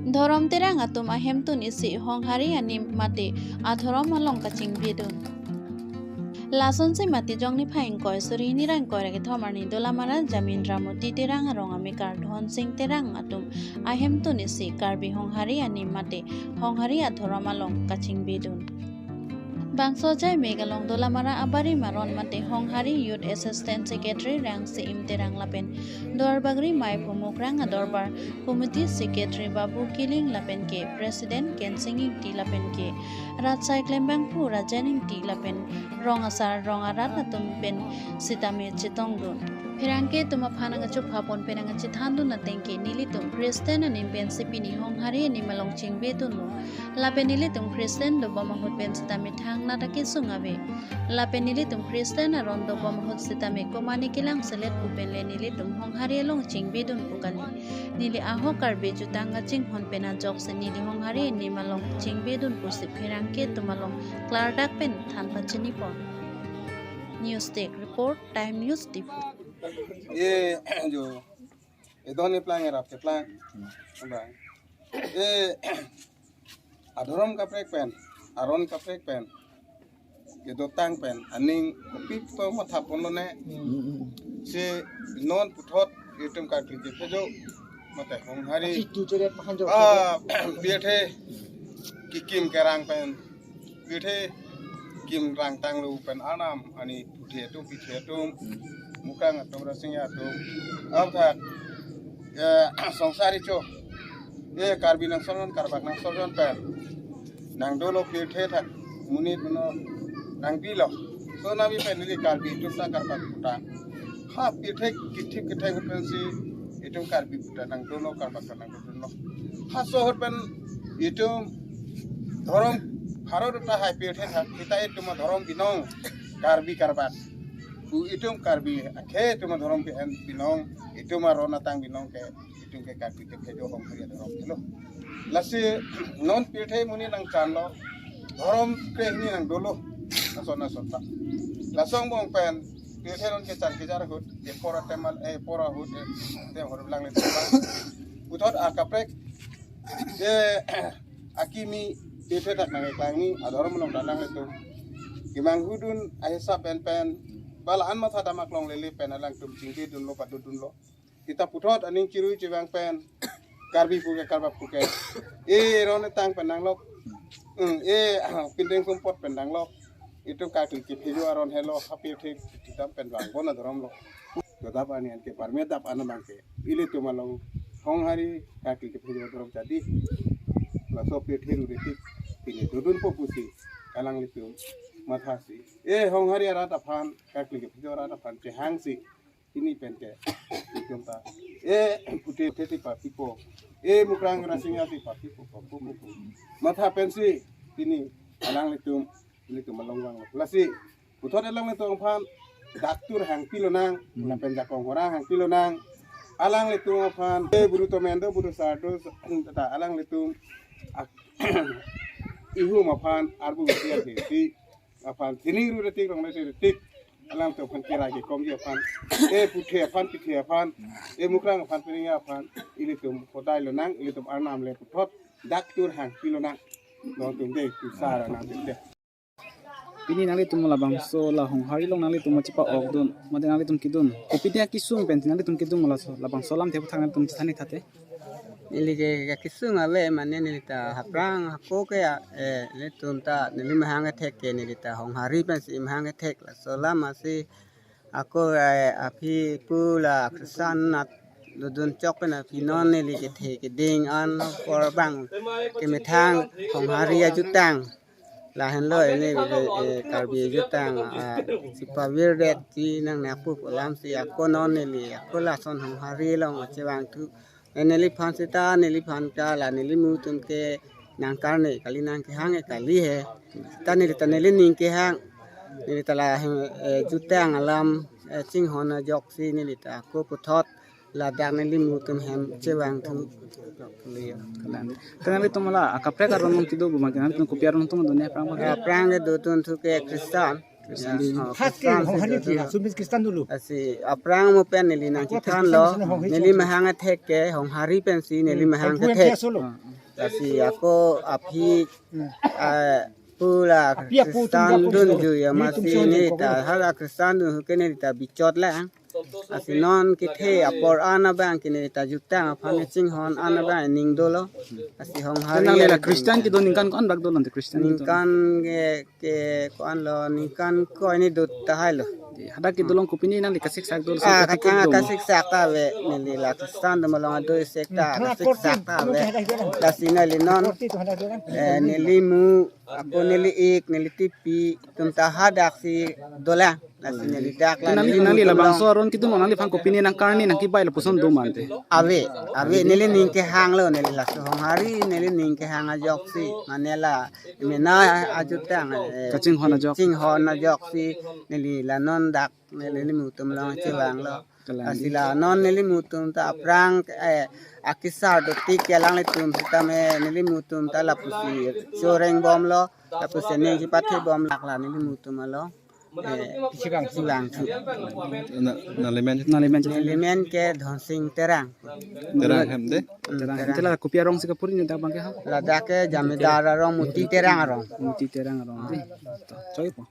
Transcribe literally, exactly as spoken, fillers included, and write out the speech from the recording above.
Dhorom Terang atum ahemtun isi Honghari anim mate adhorom along kachingbidun. Lasonsi Matijong niphai ingkoi suri hini ra ingkoi ra kethom arni Dolamara Jamindra Moti Terang arong amekar Dhonsing Terang atum ahemtun isi Karbi Honghari anim mate Honghari adhorom along kachingbidun. Bangso ajai mek along Dolamara abarim aron mate Honghari Youth Assistant Secretary Rangsi Im Terang lapen Duarbagori Maiphu Mukrang adorbar Committee Secretary Babu Killing lapen ke President Kensing Ingti lapen ke Ratsai Klembangphu Rajen Ingti lapen rong asar rong arat atum pen sitame chetongdun. Pherangke atum aphan nangkachupha pon pen nangkachethandun ateng ke nelitum Christian anim pensi pini Honghari anim along chingbidunlo. Lapen nelitum Christian dobom ahut pen sitame thangnat akesung ave. Lapen nelitum Christian aron dobom ahut sitame komane kelang selet pu pen le nelitum Honghari along chingbidun pu kali. Neli ahok Karbi jutang kachinghon pen ajoksi neli Honghari anim along chingbidun pusi pherangke atum along klardak pen than pachini pon. News Desk Report, Time News Diphu. Ye jo, edon eplang erap keplang. Abang. E adhorom kaprek pen, aron kaprek pen, kedotang pen aning kopi to matha ponlone. Si non puthot itum Karbi kephejo mate Honghari. Itu chere pahan jo. Ah, pirthe kikim kerang pen, pirthe kim rang tanglo pen anam ani puthe atum pithe atum Mukrang atum Rasing atum. Apthak, eh, songsari cho. Eh, Karbi nangsorjon, Karbak nangsorjon pen nangdolo pirthe thak monit mano nangpilo. So nami pen neli Karbi atum ta Karbak atum ta. Ha pirthe kithip kithai pensi itum Karbi atum ta nangdolo, Karbak ta nangdolo. Ha so ahut pen itum dhorom pharo ta hai pirthe thak, kita itum dhorom binong Karbi Karbak. Pu itum Karbi akhei itum dhorom bi-, binong, itum aron atang binong ke, itum ke Karbi kephejo Honghari adhorom kelo. Lasi non pirthe monit nangchanlo, dhorom ke hini nangdolo, ason ason ta. Lason angbong pen pirthe non kechan kejar ahut, epor atemal, eh, epor ahut, eh, atem ahut langle tebang. Puthot akaprek, eh, akimi pirthe thak nangkeklang ni adhorom along ta alanglitum kemanghudun ahisap pen pen, bala an matha damak longlele pen alangtum chingbidunlo, padodunlo. Kita puthot aning chirui chevang pen, Karbi puke, Karbak puke, e ron etang pen nanglok, hmm, e pindeng sumpot pen nanglok, itum Karbi kephejo aron helo, ha pirthe thekdam pen vangbom adhorom lo. Dodap ani anke parme dap an abangke ilitum along Honghari Karbi kephejo adhorom jadi. Laso pirthe ru detik pini dodunpo pusi alanglitum mathasi, e Honghari arat aphan, Karbi kephejo arat aphan chehangsi pini pen ke itum ta, e puthe puthe ti papipo, e Mukrang Rasing ti papipo, papipo, papipo. Matha pensi pini alanglitum, ilitum along vanglo. Lasi puthot alanglitum aphan daktur hangpilonang, hmm, lapen jakong horang hangpilonang. Alanglitum aphan, e buru tomen do, buru sar do, ta alanglitum ak-, ihum aphan arbu biar di aphan, sining ru detik, rong detik, detik, alangtum aphan kerai kekomji aphan, e puthe aphan, pithe aphan, e Mukrang aphan, pining aphan, ilitum hodai lonang, ilitum arnam le puthot daktur hangpilonang. Nontum de, kusar nangtum de. Pini nanglitum labangso la Honghari along nanglitum chepa-okdun, mate nanglitum kedun, kopi dia kesung pen nanglitum kedun, laso labangso alamthe aputhak nanglitum chethan ik tha te. Neli ke, ke kesung ave mane neli ta aphrang ako ke, eh, nelitum ta neli mahang kethek ke neli ta Honghari pensi mahang kethek, laso alam asi ako, eh, aphi pu la Christian anat dodun chok pen aphi non neli kethe keding an apor abang kemethang Honghari ajutang. Lahenlo ini, eh, Karbi jutang, ah, si pavirdet si nang napu pu alamsi ako non neli, ako lason Honghari along chevangthu. Eh, neliphan seta, neliphan ta la nelimu atum ke nangkarne kali, nangkehang kali he. Ta neli ta nelining kehang. Neli ta la, eh, jutang alam, eh, chinghon ajoksi neli ta ako puthot ladak nelimu atum hem chevangthu. Kalang. Te nanglitum la akaprek aron along kedo pu ma, nanglitum kopi aron atum do ne aphrang ma? Aphrang ke dodun thu ke Christian. Christian di. Oh, Christian si dolo. Asonghari ke, asonghari Christian dolo. Lasi aphrang mo pen neli nangkethanlo, Christian si Songhari neli mahang athek ke Songhari pensi neli mahang athek. Lasi ako aphi, eh, pura Christian dunju ya, masi neli ta hala Christian dunju ke neli ta bichot lang. Lasi non kethe apor an abang ke neli ta jutang aphan chinghon an abang ning dolo. Lasi Songhari. Nangli la Christian kedo ningkan ko-an bak dolo ante Christian kedo? Ningkan ke, ke ko-anlo, ningkan ko ini dut tahai lo. Hadak kedo along kopine nangli kasiksak dolo? Ah, kathang kasiksak ta ave, neli la Christian atum along ado isik ta kasiksak ta ave. Lasi neli non, eh, neli mu, ako neli ik, neli tipi, atum ta hadak si dolang. Lasi neli dak la nangli, neli nangli labangso aron kedo along nangliphan kopine nangkarni nangkebai lapuson do ma ante? Ave, ave, neli ning kehanglo, neli laso Songhari neli ning kehang ajoksi, mane la mena ajutang, eh, kachinghon ajok. Chinghon ajoksi neli la non dak neli nelimu atum along chevanglo. Kalang. Lasi la non nelimu atum ta aphrang, eh, akesar dotik ke alanglitum sitame nelimu atum ta lapusi choreng bomlo, lapusi neng chepathe bom lak la nelimu atum along, eh, chevang, chevang thu. Na, nangli men? Nangli men? Neli men ke Dhonsing Terang. Terang hem de? Hmm, Terang. Terang. Ante la kopi arong si kapuri ne dak abang ke ha? Ladak ke jamidar arong, Muti Terang arong. Muti Terang arong de. Choi po.